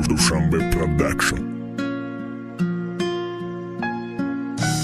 Душанбе Production.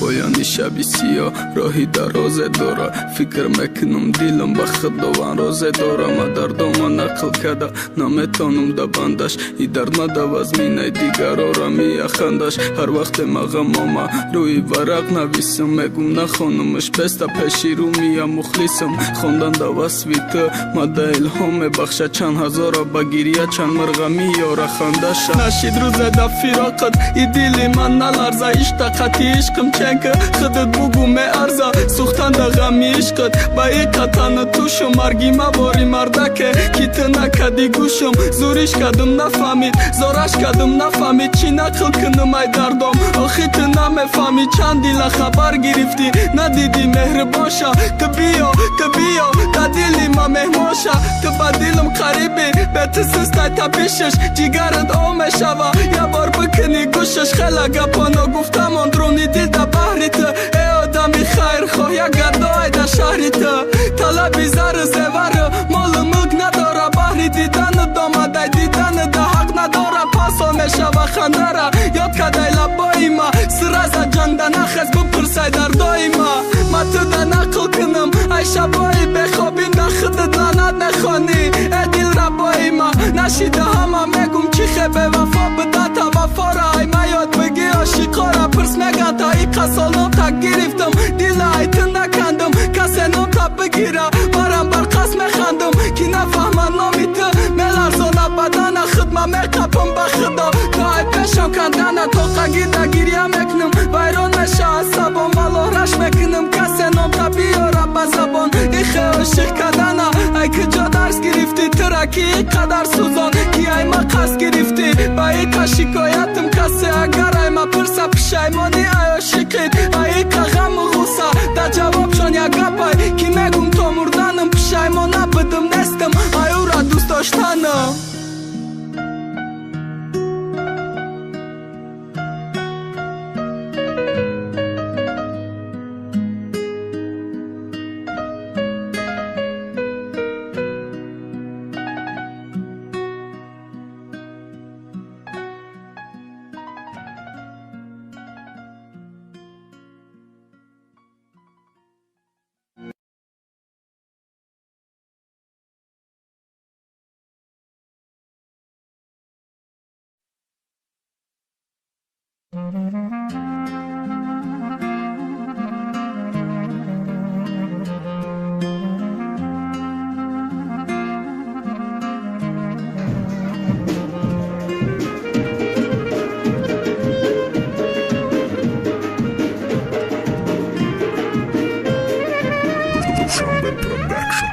Поёни шаби сиёҳ роҳи дарозе дора. Фикр мекунам, дилам ба Худованд розе дора. Ма дардома нақл када наметонам да бандаш. И дард мада вазминаи дигарора меяхандаш. Ҳар вақте ма ғамома рӯи варақ нависам, мегум нахонамаш беста пеши рӯ мия мухлисам. Хондан да васфи ту мада илҳом мебахшад. Чанд ҳазора ба гирья, чанд мирға меёра хандаша. Нашид рӯзе да фироқат и дили ман наларза. Ишта қати ишқим ченка худат бугу меарза. Сӯхтан да ғами ишқат ба иқатана тушум. Марги мабори мардаке ки ту накади гӯшум. Зуриш кадум нафаҳмид, зораш кадум нафаҳмид. Чӣ нақл кунам ай дардом, охи ту намефаҳмӣ. Чанд дила хабар гирифтӣ, надидӣ меҳрибонша. Ту биё, ту биё, да дили ма меҳмонша. Ту ба дилам қарибӣ, бе ту систай тапишиш. Ҷигарат об мешава, як бор бикунӣ гӯшиш. Хела гапоно гуфтамон друни дил да баҳри ту. Э одами хайрхоҳ, як гадоай дар шаҳри ту. Талаби зару зевару молу мулк надора. Баҳри дидану домадай дидану да ҳақ надора. 5 сол мешава хандара ёд кадай лабои ма. Сираза ҷангда нахез, бипурсай дардои ма. Ма туда нақл кунам ай шабои бехобим. Да худат лаънат мехонӣ, э дилрабои ма. Нашида ҳама мегум чӣ хе бевафо бидата. Вафора ай ма ёд бигӣ, ошиқора пурс меган. Та иқа сол нота гирифтам, дила ай ту накандам. Касе нота бигира, барам бар қасд механдам. Ки нафаҳмад номи ту меларзона бадана. Худма меқапам ба худо то ай пешам кандана. Тоқагӣ да гирья мекунам, вайрон меша асабом. Валлоҳ, раш мекунам касе номта биёра ба забон. Ихе ошиқ кардана ай куҷо дарс гирифтӣ? Тура ки иқадар сӯзон, ки ай ма қасд гирифтӣ? Ба иқа шикоятам касе агар ай ма пурса, пушаймонӣ ай ошиқит, ай иқа ғаму ғусса. Дар ҷавобшон як гапай ки мегум: то мурданам пушаймон набудум, нестам ай ӯра дӯст доштанам. Dushanbe Production.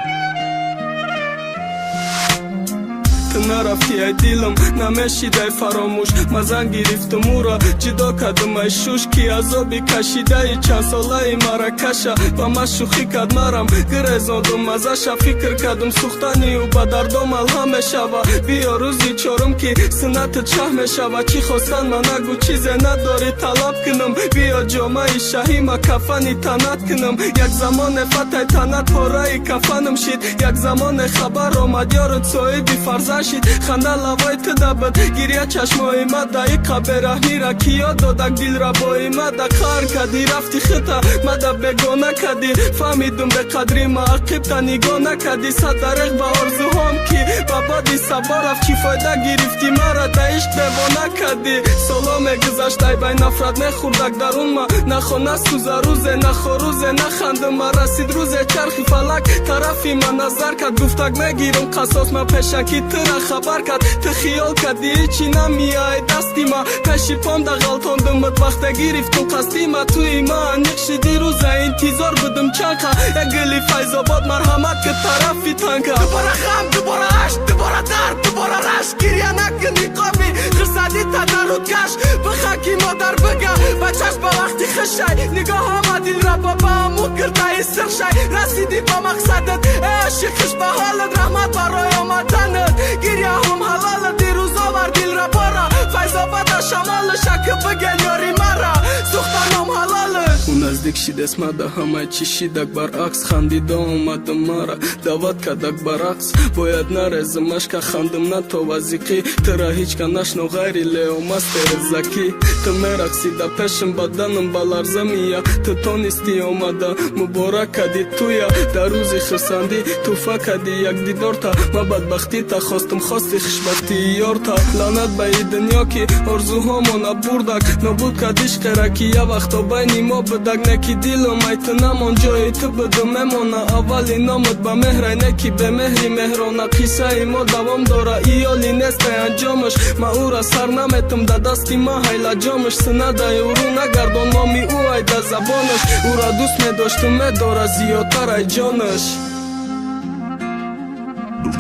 Ту нарафтӣ ай дилам, намешидай фаромӯш. Ма зан гирифтум, ӯра ҷудо кардум ай шуш. Ки азоби кашидаи чандсолаи мара каша. Ба ма шӯхӣ кард, марам гирезондум мазаша. Фикр кардум, сӯхтани ӯ ба дардом малҳам мешава. Биё рӯзи чорум, ки суннатат шаҳ мешава. Чӣ хостан ма нагӯ, чизе надорӣ талаб кунам. Биё ҷомаи шаҳӣ ма кафани танат кунам. Як замоне фатай танат пораи кафанам шид. Як замоне хабар омад, ёрут соҳиби фарзанд шид. Ханда лавои ту дабад, гирья чашмои ма. Даиқа бераҳмира ки ёд додак дилрабои ма. Да қаҳр кадӣ, рафти хита мада бегона кадӣ. Фаҳмидум беқадри ма, ақибта нигоҳ накадӣ. Сад дареғ ба орзуҳом, ки ба боди сабо рафт. Чӣ фоида гирифтӣ, мара да ишқ девона кадӣ? Соло мегузашт, ай бай нафрат мехӯрдак дарун ма. Нахо насӯза рӯзе, нахо рӯзе нахандум ма. Расид рӯзе, чархи фалак тарафи ма назар кард. Гуфтак мегирам қасос, ма пешакӣ тура хабар кард. Ту хиёл кардӣ, ҳичи намеяй дасти ма. Пеши пом дағалтондумат, вақте гирифтум қасди ма. Туи ма аниқ шиди, рӯза интизор будум чанқа. Як гули Файзобод, марҳамат ки тарафи танка. Дубора ғам, дубора ашк, дубора дард, дубора рашк. Гирья накун, ниқоби хирсадӣ тадаррудкаш. Биха ки модар бига бачаш ба вақти хишай. Нигоҳама дилрабо ба аму кирдаи сиршай. Расидӣ ба мақсадат, э ошиқ, хуш ба ҳолат. Раҳмат барои омаданат, гирьяҳом ҳалолат. Дирӯз овар дилрабора Файзобода шамолаша, ки биген ёри мара сӯхтаном ҳалолат. У наздик. Наздик шидес мада ҳамаи чӣ шидак баръакс. Хандида омадам мара даъват кардак ба рақс. Бояд нарезам ашка хандам на то вазиқӣ. Тура ҳеҷ ка нашно ғайри Леомастер Заки. Ту мерақсида пешам баданам ба ларза мия. Ту тонистӣ омада муборак кади туя. Дар рӯзи хурсандӣ туҳфа кади як дидорта. Ма бадбахтита хостам хости хушбахтии ёрта. Лаънат ба и дунё ки орзуҳомона бурдак. Нобуд кард ишқера ки як вақто байни мо будак. Не ки дилам ай ту намон ҷои ту буду мемона. Аввали номат ба меҳрай не ки бемеҳри меҳрона. Қиссаи мо давом дора иёли нестай анҷомаш. Ма ӯра сар наметам да дасти ма ҳайлаҷомаш. Синадай ӯру нагардон номи ӯ ай да забонаш. Ӯра дӯст медоштум медора зиёдтар ай ҷонаш.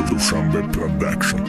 Dushanbe Production.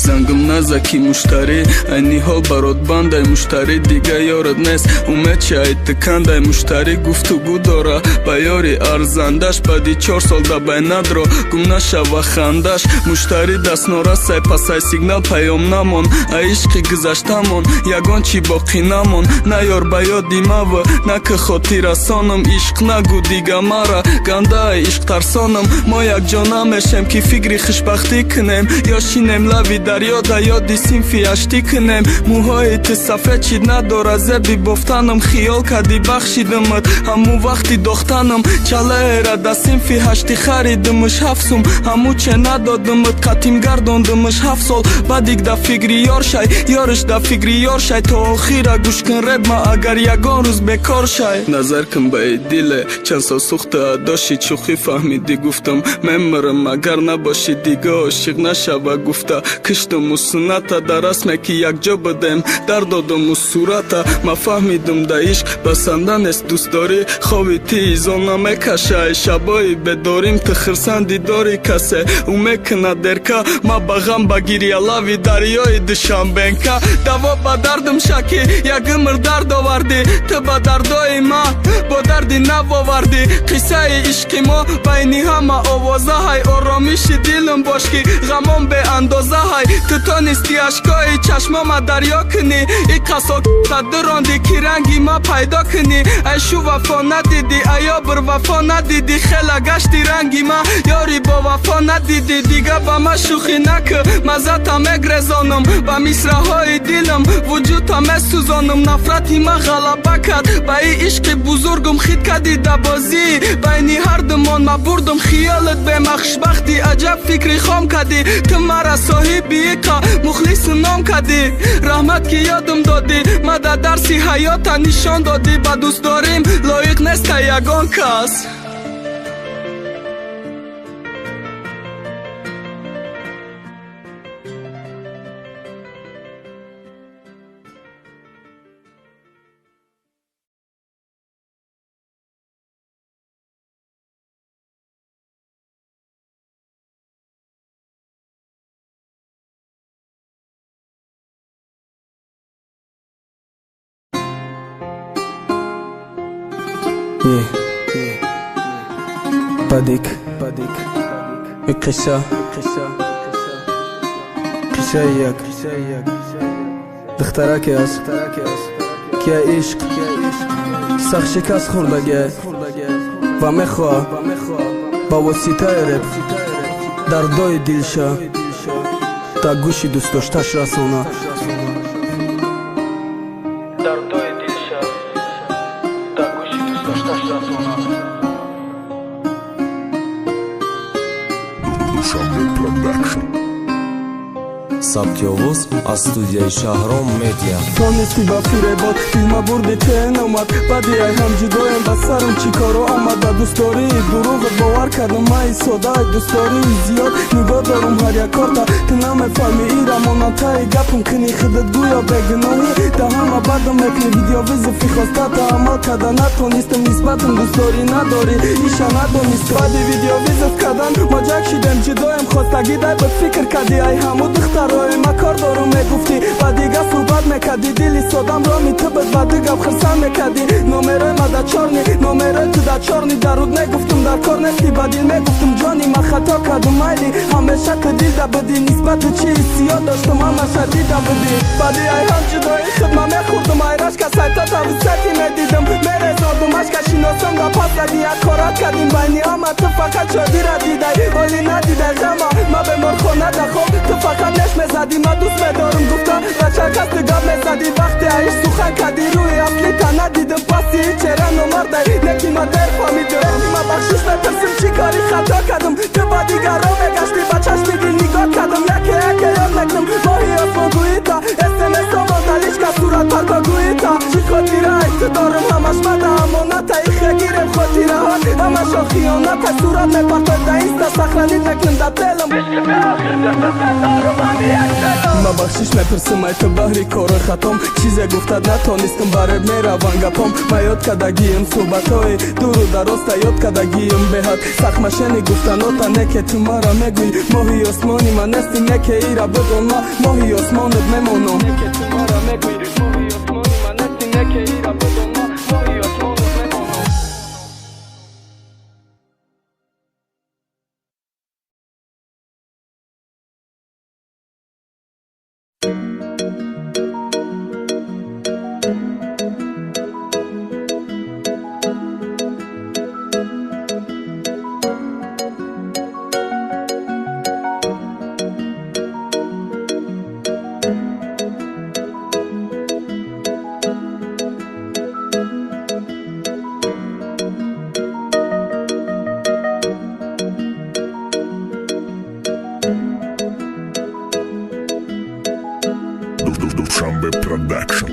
Зангм наза ки муштарӣ айни ҳол барот бандай. Муштарӣ дига ёрат нест умед чи ай тикандай. Муштарӣ гуфтугӯ дора ба ёри арзандаш. Баъди 4 сол да байнадро гум нашава хандаш. Муштарӣ дастнорасай пасай сигнал паём намон. Ай ишқи гузаштамон ягон чӣ боқӣ намон. На ёр ба ёди мав на ки хотирасонам. Ишқ нагӯ дига мара гандаи ишқ тарсонам. Мо якҷо намешем ки фикри хушбахтӣ кунем. Ё шинем лави дарё да ёди синфи ҳаштӣ кунем. Мӯҳои ту сафед чид надора зеби бофтанам. Хиёл кардӣ бахшидамат ҳамун вақти дохтанам. Чалаера да синфи ҳаштӣ харидимаш 7 сум. Ҳамун че надодимат қатим гардондимаш 7 сол. Бадик да фикри ёр шай ёриш да фикри ёр шай. То охира гӯш кун ребма агар ягон рӯз бекор шай. Назар кун ба и диле чанд сол сӯхта доши чӯхӣ фаҳмидӣ гуфтам. Мемирам агар набошӣ дига ошиқ нашава гуфта. Киштаму сунната дар расме ки якҷо будем. Дар додаму сурата ма фаҳмидам да ишқ басанда нест дӯстдорӣ. Хови ти изон намекашай шабои бедорим. Ту хирсанди дори касе ӯ мекунад дерка. Ма ба ғам ба гиря лави дарёи Душанбенка. Даво ба дардам шакӣ як умр дард овардӣ. Ту ба дардои ма бо дарди нав овардӣ. Қиссаи ишқи мо байни ҳама овоза ҳай. Оромиши дилам бош ки ғамон беандоза ҳай. Ту тонисти ашкои чашмома дарё кунӣ. И қасо та дуронди ки ранги ма пайдо кунӣ. Ай шу вафо надидӣ аё бир вафо надидӣ. Хела гашти ранги ма ёри бо вафо надидӣ. Дига ба ма шӯхӣ накӣ маззата мегрезонам. Ба мисраҳои дилам вуҷудта месӯзонам. Нафрати ма ғалаба кард ба и ишқи бузургум. Хит кардӣ да бозӣ байни ҳардумон ма бурдум. Хиёлат бемахшбахтӣ аҷаб фикри хом кардӣ. Ту мара соҳиби иқа мухлису ном кардӣ. Раҳмат ки ёдам додӣ ма дар дарси ҳаёта нишон додӣ. Ба дӯстдорим лоиқ неста ягон кас. Падик, қисса, қиссаи як духтараке аст ки ишқ сахт шикаст хӯрдагӣ ва мехоҳад ба воситаи реп дардои дилша та гӯши дӯстдошташ расонад. Дардои дилша та гӯши дӯстдошташ расонад. Dushanbe Production. Сабти овоз аз студияи Шаҳром Медиа. Тонисти ба фиребот дилма бурди, тен омад. Баъди ай ҳам ҷудоем, ба сарам чӣ коро омад? Ба дӯстдории дурӯғат бовар кардам, май содаи дӯстдории зиёд нигоҳ дорум ҳар як корта. Ту намефаҳмӣ, ира монатаи гапм кунӣ, худат гӯё бегуноҳӣ, да ҳама бадам мекунӣ. Видеовызов и хостата амал карда натонистам, нисбатам дӯстдорӣ надорӣ, иша надонистам. Баъди видеовызов кардан мо ҷак шидем, ҷудоем хостагӣ дай буд. Фикр кардӣ ай ҳаму духтарои ма кор дорум мегуфтӣ, ба дига суҳбат мекардӣ. Дили содам роми ту буд, ба ду гап хирсанд мекардӣ. Номерои ма да чорный, номерои ту да чорный. Даруд мегуфтум, дар кор нести, ба дил мегуфтум, ҷони ма, хато кардум, майли. Ҳамеша ту дилда будӣ, нисбати чи ҳиссиёт доштум, ҳамаша дида будӣ. Баъди ай ҳам ҷудои худ ма мехӯрдум ай рашка, сайтота висати медидум, мерезордум ашка. Шиносам да пас зади, як корат кардим байни ҳама. Ту фақат шодира дидай, ҳоли надидай ғама. Ма беморхона да хоб, ту фақат неш мезадӣ. Ма дӯст медорум гуфта, ба чанд кас ту гап мезадӣ. Вақте аиш сухан кардӣ, рӯи аслита надидим. Паси чера номардай, неки ма дер фаҳмидим. Ма бахшиш мепурсим, чӣ кори хато кардум. Ту ба дигарон мегаштӣ, ба чашми дил нигоҳ кардум. Яке яке ёд мекунам, моҳи осмон гӯита, смсо монда, личка сурат парто гӯита. Чӣ хотираи ту дорум, ҳамаш мада амоната. Ихе гирем хотираҳо, ҳамашон хиёната. Сурат мепартой да инста, сохранить мекунам да телам. Ма бахшиш мепурсим ай ту баҳри кори хатом. Чизе гуфтат натонистам, бареб мераван гапом. Ма ёд кардагием суҳбатҳои дуру дароста, ёд кардагием беҳад сахмашени гуфтанота. Неке ту мара мегӯӣ моҳи осмони ман нести, неке ира бидон, ма моҳи осмонат мемонам. Неке ту мара мегӯӣ моҳи осмони ман нести, неке ира бидон, ма моҳи осмонат мемонам. Душанбе Продакшн.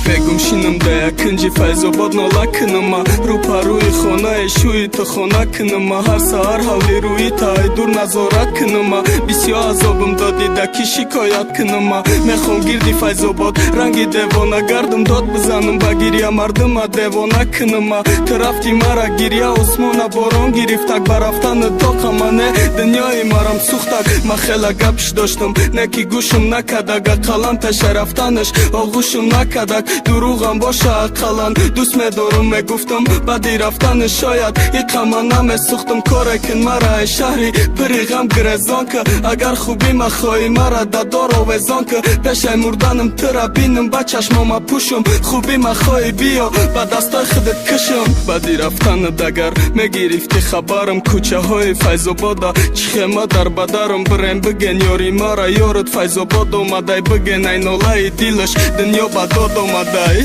Бегум шинам да якинҷи Файзобод, нола кунама, рӯпарӯи хонаи шӯи ту хона кунама, ҳар саҳар ҳавли рӯи таи дур назора кунама. Бисёр азобам додӣ, да кӣ шикоят кунама? Мехом гирди Файзобод ранги девона гардам, дод бизанам ба гиря, мардума девона кунама. Ту рафти, мара гиря осмона борон гирифтак, ба рафтани тоқама не дунёи марам сӯхтак. Ма хела гапш доштам, не ки гӯшам накардак, ақаллан пеша рафтанаш оғӯшам накардак. Дурӯғам боша, ақаллан дӯст медорум мегуфтам, баъди рафтани шояд иқама намесӯхтам. Коре кун мара ай шаҳри пири ғам гирезон ка, агар хубӣ махоҳӣ, мара да дор овезон ка. Пешай мурданам тура бинам, ба чашмома пӯшум. Хубӣ махоҳӣ, биё ба дастои худат кушам. Баъди рафтанат агар мегирифтӣ хабарам, кӯчаҳои Файзобода чӣ хема дар бадарам. Бирем биген ёри мара, ёрат Файзобод омадай, биген ай нолаи дилаш дунё ба дод омадай.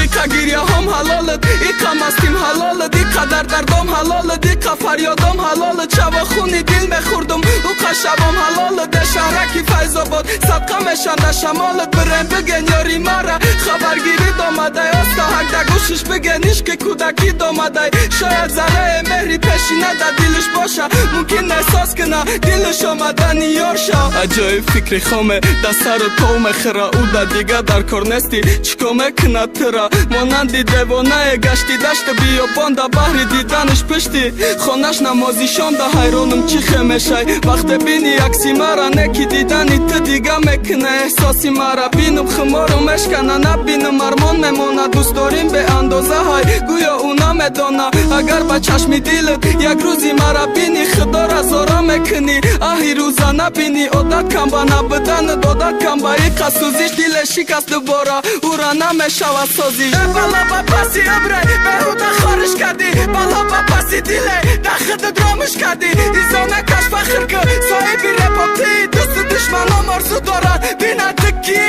Иқа гиряҳом ҳалолат, иқа мастим ҳалолат, иқа дар дардом ҳалолат, иқа фарёдом ҳалолат. Шава хуни дил мехӯрдум, уқа шавом ҳалолат. Дар шаҳраки Файзобод садқа мешанда шамолат. Бирем биген ёри мара хабаргирӣ домадай, оста ҳак да гӯшиш биген ишқи кӯдакӣ домадай. Шояд зарраи меҳри пешина да дилаш боша, мумкин эҳсос кина дилаш омадани ёрша. Аҷоиб фикри хоме да сару тов мехӯра, ӯ да дига дар кор нестӣ, чӣ кор мекунад тура? Монанди девонае гашти дашти биёбонда, баҳри диданаш пушти хонаш намози шомда. Ҳайронам, чӣ хемешай вақте бини акси мара, не ки дидани ту дига мекуна эҳсоси мара. Бинам, хуморум мешкана, набинам, армон мемона. Дӯстдорим беандоза ҳай, гӯё ӯ намедона. Агар ба чашми дилат як рӯзи мара бини, худора зора мекунӣ, аҳи рӯза набинӣ. Одат кам ба набуданат, одат кам ба иқа сӯзиш, диле шикаст дубора, ӯра намешавад созиш. Бала ба паси ибре беҳуда хориш кардӣ, бала ба паси диле дар худат ромиш кардӣ. Изона каш, фахр ки соҳиби репоти, дӯсту душманом орзу дорад бинад ту кӣ.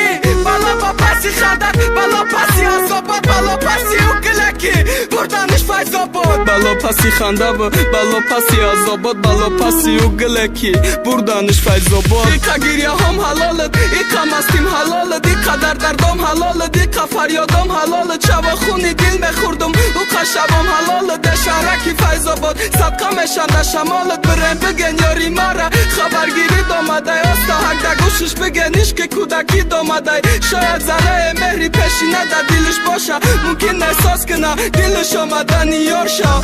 Бала ба паси паси хандат, бало паси азобот, бало паси ӯ гилаки бурданиш Файзобод. Бало паси хандаву бало паси азобот, бало паси ӯ гилеки бурданиш Файзобод. Иқа гиряҳом ҳалолат, иқа мастим ҳалолат, иқа дардом ҳалолат, иқа фарёдом ҳалолат. Шава хуни дил мехӯрдум, уқа шавом ҳалолат. Шаҳраки Файзобод садқа мешанда шамолат. Бирем биген ёри мара хабаргирӣ домадай, оста ҳакда гӯшиш биген ишқи кӯдакӣ домадай. Шояд зарраи меҳри пешина дар дилиш боша, мумкин эҳсос кина дилиш омадани ёрша.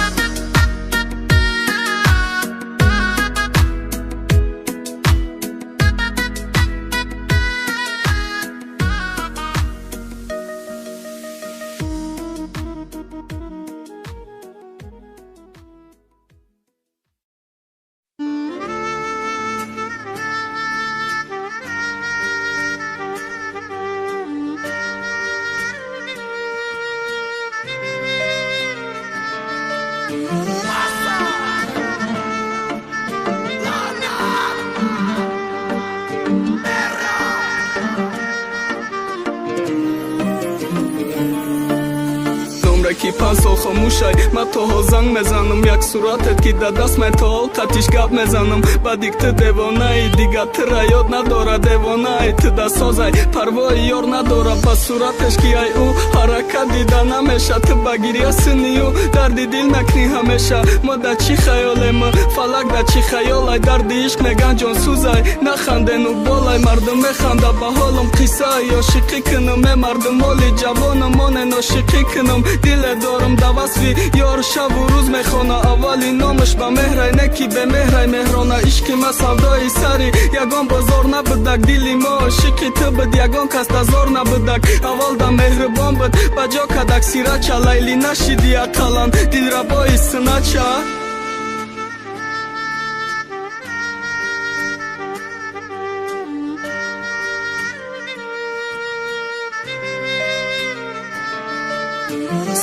Ки 5 сол хомӯшай, ма то ҳол занг мезанам. Як суратет ки дар даст май, то ҳол қатиш гап мезанам. Бадик ту девонаи, дига тира ёд надора. Девонаи ту дасозай, парвои ёр надора. Ба суратеш ки ай ӯ ҳаракат дида намеша. Ту ба гирья синию дарди дил накунӣ ҳамеша. Мо да чӣ хаёлем, фалак да чӣ хаёлай? Дарди ишқ меган ҷонсӯзай, нахандену болай. Мардум механда ба ҳолам, қиссаи ошиқӣ кунам. Э мардум, моли ҷавонам монен ошиқӣ кунам. Диле дорам да васфи ёр шаву рӯз мехона. Аввали номаш ба меҳрай, не ки бемеҳрай меҳрона. Ишқи ма савдои сари ягон бозор набудак. Дили мо ошиқи ту буд, ягон кас дазор набудак. Аввал да меҳрубон буд, ба ҷо кадак сирача. Лайли нашиди ақаллан дилрабои синача.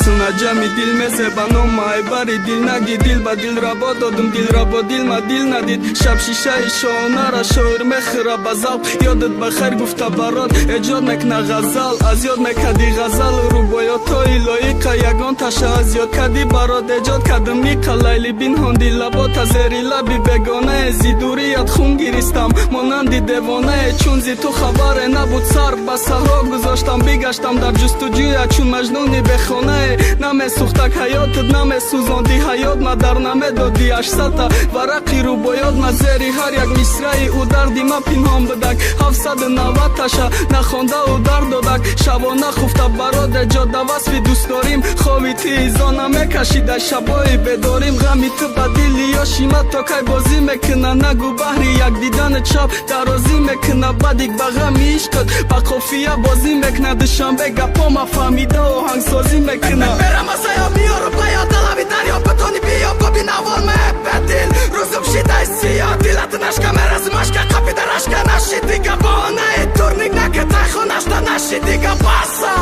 Синаҷами дил мезеба номай бари дил наги. Дил ба дил рабо додум, дилрабо дил ма дил надид. Шаб шишаи шоонара шоир мехӯра ба завқ. Ёдат ба хайр гуфта барот эҷод мекна ғазал. Аз ёд мекади ғазал рубоётҳои лоиқа. Ягон таша аз ёд кади барот эҷод кадам иқа. Лайли бинҳонди лабота зери лаби бегонае. Зи дурият хун гиристам монанди девонае. Чун зи ту хабаре набуд, сар ба саҳро гузоштам. Бигаштам дар ҷустуҷӯя чун маҷнуни бехонае. Намесӯхтак ҳаётат, намесӯзонди ҳаёт ма, дар намедоди 800-та варақи рубоёт ма. Зери ҳар як мисраи ӯ дарди ма пинҳон будак. 790-таша нахондау дар додак. Шабона хуфта барод эҷод да васфи дӯстдорим. Хови ти изона мекашида шабои бедорим. Ғами ту ба дили ёши ма то кай бозӣ мекуна? Нагӯ баҳри як дидани чап дарозӣ мекуна. Бадик ба ғами ишқат ба қофия бозӣ мекуна. Душанбе гапома фаҳмида оҳангсозӣ мекуна. Берам асая биёру ба ёдалави дарё битони биё бибин аввал мебедил. Рӯзум шидай сиё дилат нашка меразимашка қапида рашка наши дига баҳонаи турник накитай хонашта наши дига баса.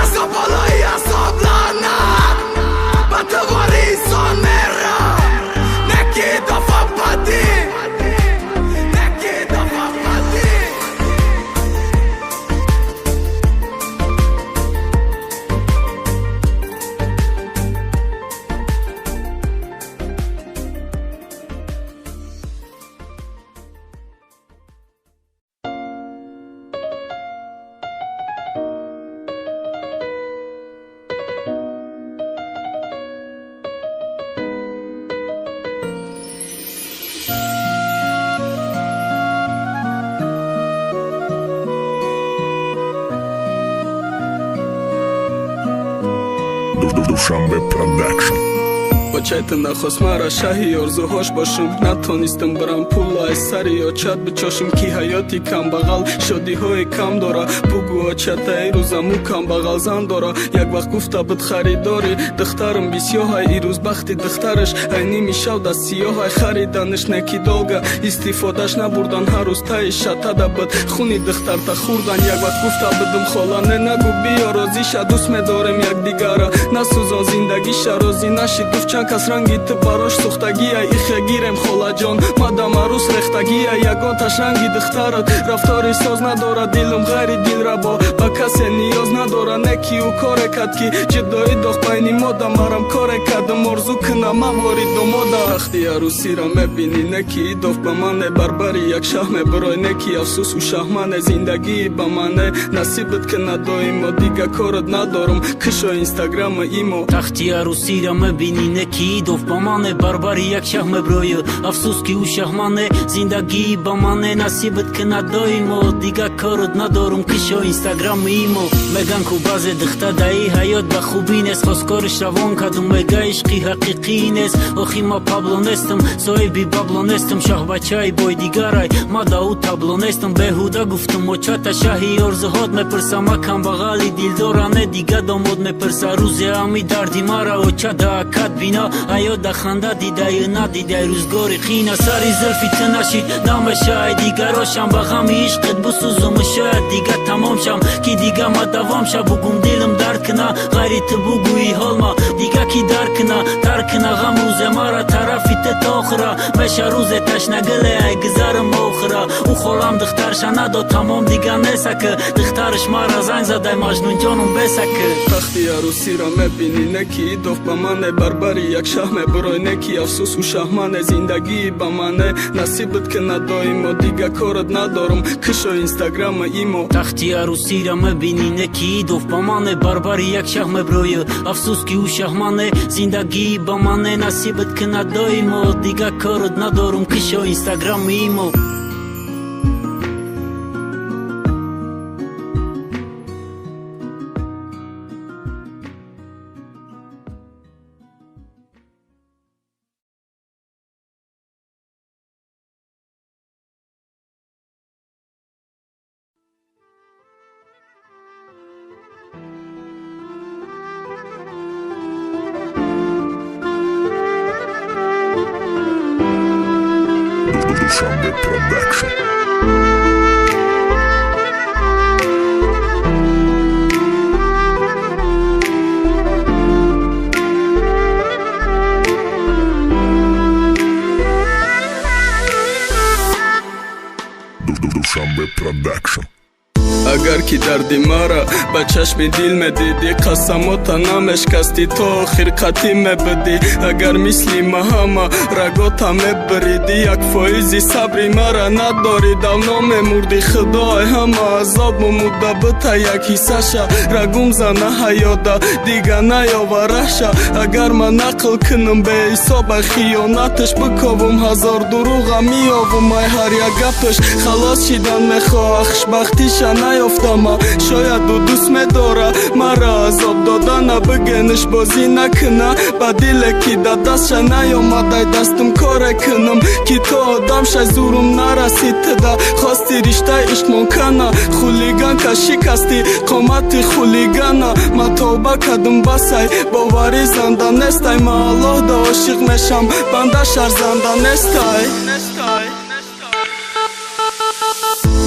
Азоб болои азоб, лаънат ба тувори инсон мера. Неки дофа бадӣ, неки дофа бадӣ. Душанбе Production. Бачайта нахост мара шаҳи орзуҳош бошум. Натонистам барам пула аз сари очат бичошум. Ки ҳаёти камбағал шодиҳои кам дора. Бугӯ очата ирӯзаму камбағал зан дора. Як вақт гуфта буд харидори духтарам бисёҳай. Ирӯз бахти духтараш ай ними шав да сиёҳай. Хариданаш неки долга истифодаш набурдан. Ҳар рӯз таи шатада буд хуни духтарта хӯрдан. Як вақт гуфта будум хола не нагӯ биё розиша, дӯст медорем якдигара, насӯзон зиндагиша. Розӣ нашид, гуфт чанд Чанд кас ранги ту барош сӯхтагия, ихе гирем холаҷон, мадам арӯс рехтагия. Ягонташ ранги духтарат рафтори соз надорад, дилам ғайри дилрабо ба касе ниёз надорад. Не ки ӯ коре кард, ки ҷудоӣ дохт байни мода, марам коре кардам, орзу кунам ман вори домода. Тахти арӯсиро мебинӣ, не ки идофт ба мане, барбари як шаҳ мебирой, не ки афсӯс ӯ шаҳмане. Зиндагӣ ба мане насибат ки надоимо, дига корат надорам, кишо инстаграма имо. Тахти арӯсиро мебинӣ, не ки идофт ба мане, барбари як шаҳ меброӣ, афсӯс ки ӯ шаҳмане. Зиндагӣ ба мане насибат ки надоимо, дига корат надорам, кишо инстаграма имо. Меган ку баъзе духта даи ҳаёт ба хубӣ нест, хосткориш равон кардум, мега ишқи ҳақиқӣ нест. Охи ма пабло нестам, соҳиби бабло нестам, шаҳбачаи бой дигарай, ма да ӯ табло нестам. Беҳуда гуфтум, очата шаҳи орзуҳот мепурса, ма камбағали дилдора не, дига домод мепурса. Рӯзе ами дарди мара оча да акат бина, ҳаёт да ханда дидаю надидай рӯзгори қина. Сари зулфи ту нашид намешай, дигарошам ба ғами ишқит бисӯзуму шояд дига тамом шам, ки дига ма давом ша. Бугум дилам дард кина, ғайри ту бугӯи ҳолма дига ки дарк кина, тарк кина ғам рӯзе мара тарафи ту то охира. Меша рӯзе ташнагиле ай гузарам охира, ӯ холам духтарша надод, тамом дига несаки. Духтараш мара занг задай, маҷнунҷонум бесаки. Тахти арӯсиро мебинӣ, не ки идофт ба мане, барбари як шаҳ мебирой, не ки афсӯс ӯ шаҳмане. Зиндагӣ ба мане насибат ки надоимо, дига корат надорам, кишо инстаграма имо. Тахти арӯсиро мебинӣ, не ки идофт ба мане, барбари як шаҳ меброӣ, афсӯс ки ӯ шаҳмане. Зиндагӣ ба мане насибат ки надоимо, дига корат надорам, кишо инстаграма имо. Душанбе Production. Душанбе Production. Агар ки дарди мара ба чашми дил медидӣ, қасамота намешкастӣ, то охир қатӣ мебудӣ. Агар мисли ма ҳама рагота мебиридӣ, як фоизи сабри мара надорӣ, давно мемурдӣ. Худой ҳама азобу мудда бита як ҳиссаша, рагум зана ҳаёда дига наёвараша. Агар ман нақл кунам беҳисоба хиёнаташ, биковум ҳазор дурӯға меёвум ай ҳар як гапаш. Халос шидан мехоҳа, хушбахтиша наёфтама, шояд ӯ дӯст медора мара азоб додана. Бигениш бозӣ накуна ба диле ки да дастша наёмадай, дастум коре кунам ки то одам шай зурум нарасид. Туда хости риштаи ишқмон кана, хулиганка шикасти қомати хулигана. Ма тавба кардум, басай, боварӣ занда нестай, ма Аллоҳ да ошиқ мешам, банда шарзанда нестай.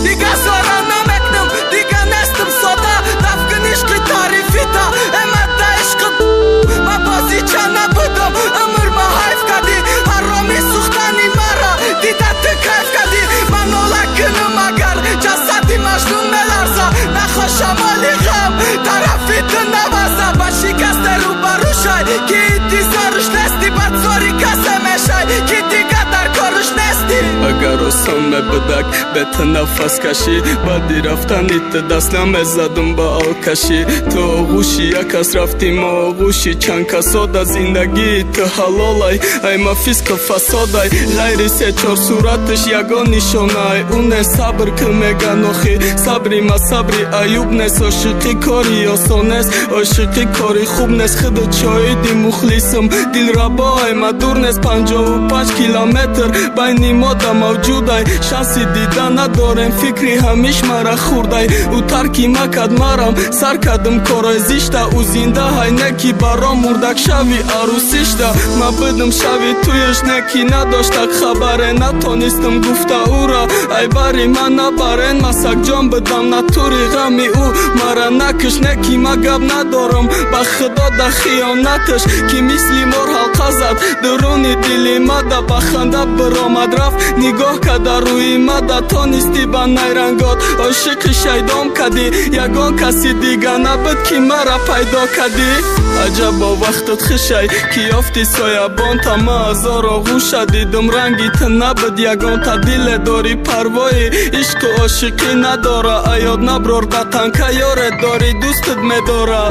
Дига зора намекунам, дига нестам сода, дафкун ишқи тарифита эмада ишқи ма бозича набудам. Умр ма ҳайф кардӣ, ҳароми сӯхтани мара дида ту кайф кардӣ. Ман нола кунам агар ҷасади маҷнун меларза, нахоҳ шамоли ғам тарафи ту наваза. Ба шикасте рӯбарӯ шай, ки интизорш нестӣ, бадзори касе мешай, ки дига дар корш нестӣ. Агар осон мебудак бе ту нафас кашӣ, баъди рафтани ту даст намезадум ба алкашӣ. Ту оғӯши як кас рафтӣ, ма оғӯши чанд касода. Зиндагии ту ҳалолай, ай ма фисқу фасодай, ғайри се-чор сураташ ягон нишонаай ӯ не. Сабр кун, меган, охи сабри ма сабри Аюб нест. Ошиқӣ кори осон нест, ошиқӣ кори хуб нест. Худат шоҳиди, мухлисам, дилрабоай ма дур нест. 55 километр байни мо да мавҷудай, шанси дида надорем, фикри ҳамиш мара хурдай. Ӯ тарки ма кад, марам сар кардам корой зишта. Ӯ зинда ҳай, не ки баром мурдак шави арӯсишта. Ма бидам шави туюш, не ки надоштак хабаре, натонистам гуфта ӯра ай бари ман набарен. Масакҷон бидам натури, ғами ӯ мара накиш, не ки ма гап надорам ба худо да хиёнаташ, ки мисли мор ҳалқа. пазад. Дуруни дили мада ба ханда биромад рафт, нигоҳ када рӯи мада, тонисти ба найрангот ошиқи шайдом кадӣ. Ягон каси дига набуд, ки мара пайдо кадӣ. Аҷаб бо вақтат хишай, ки ёфти соябонта. Ма азор оғӯша дидум, ранги ту набуд ягонта. Диле дорӣ, парвои ишқу ошиқӣ надора. Аёд наброр да танка, ёре дорӣ, дӯстат медора.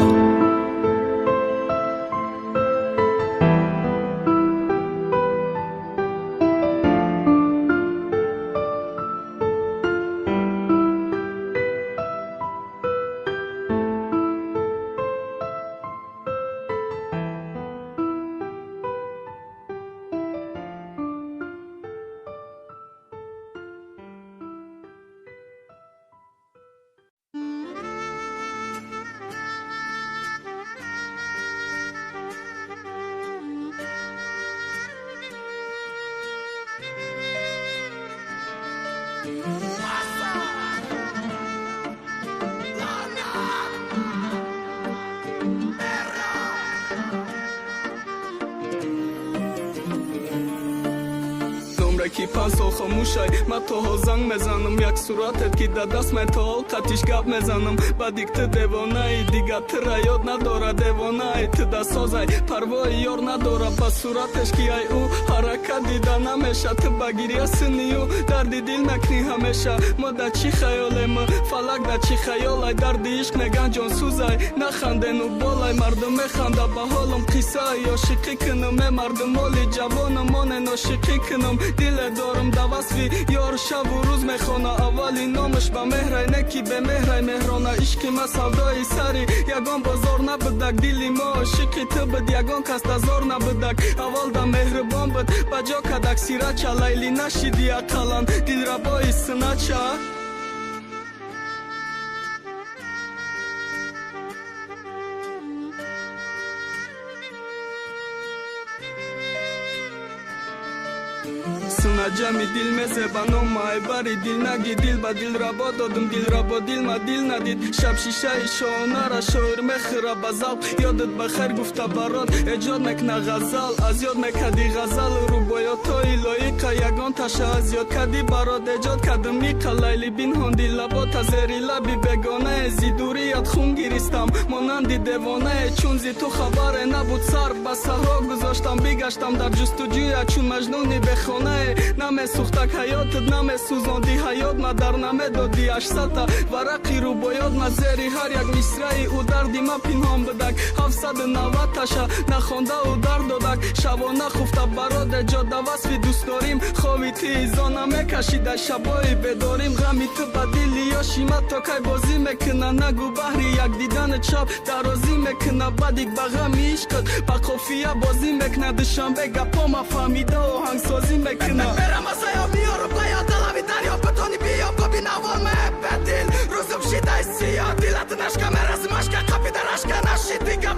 Ки 5 сол хомӯшай, ма то ҳол занг мезанам. Як суратет, ки да даст май, то ҳол қатиш гап мезанам. Бадик ту девонаи, дига тира ёд надора. Девонаи ту да созай, парвои ёр надора. Ба суратеш, ки ай ӯ ҳаракат дида намеша. Ту ба гирья синию дарди дил накунӣ ҳамеша. Мо да чӣ хаёлем, фалак да чӣ хаёлай? Дарди ишқ меган ҷонсӯзай, нахандену болай. Мардум механда ба ҳолам, қиссаи ошиқӣ кунам. Э мардум, моли ҷавонам, монен ошиқӣ кунам. Диле дорум, да васфи ёр шабу рӯз мехона. Аввали номаш ба меҳрай, не ки бемеҳрай меҳрона. Ишқи ма савдои сари ягон бозор набудак. Дили мо ошиқи ту буд, ягон кас дазор набудак. Аввал да меҳрубон буд, ба ҷо кадак сирача. Лайли нашиди ақаллан дилрабои синача. Синаҷами дил мезеба номай бари дил наги. Дил ба дилрабо додум, дилрабо дил ма дил надид. Шаб шишаи шоонара шоир мехӯра ба завқ. Ёдат ба хайр гуфта, барот эҷод мекна ғазал. Аз ёд мекади ғазалу рубоётҳои лоиқа, ягон таша аз ёд кади, барот эҷод кадум иқа. Лайли, бинҳонди лабота зери лаби бегонае. Зи дурият хун гиристам монанди девонае. Чун зи ту хабаре набуд, сар ба саҳро гузоштам. Бигаштам дар ҷустуҷӯя чун маҷнуни бехонае. Намесӯхтак ҳаётат, намесӯзонди ҳаёт ма, дар намедоди 800-та варақи рубоёт ма. Зери ҳар як мисраи ӯ дарди ма пинҳон будак. 790 таша нахондау дар додак. Шабона хуфта барод эҷод да васфи дӯстдорим. Хови ти изо намекашида шабои бедорим. Ғами ту ба дили ёши ма то кай бозӣ мекуна? Нагу, баҳри як дидани чап дарозӣ мекуна. Бадик ба ғами ишқат ба қофия бозӣ мекуна. Душанбе гапома фаҳмида оҳангсозӣ мекуна. Берам асаё биёру паё талаби дарё бутони биё бибинавон ме бедил рӯзум шидай сиё дилат нашка меразимашка қапида рашка наши дига.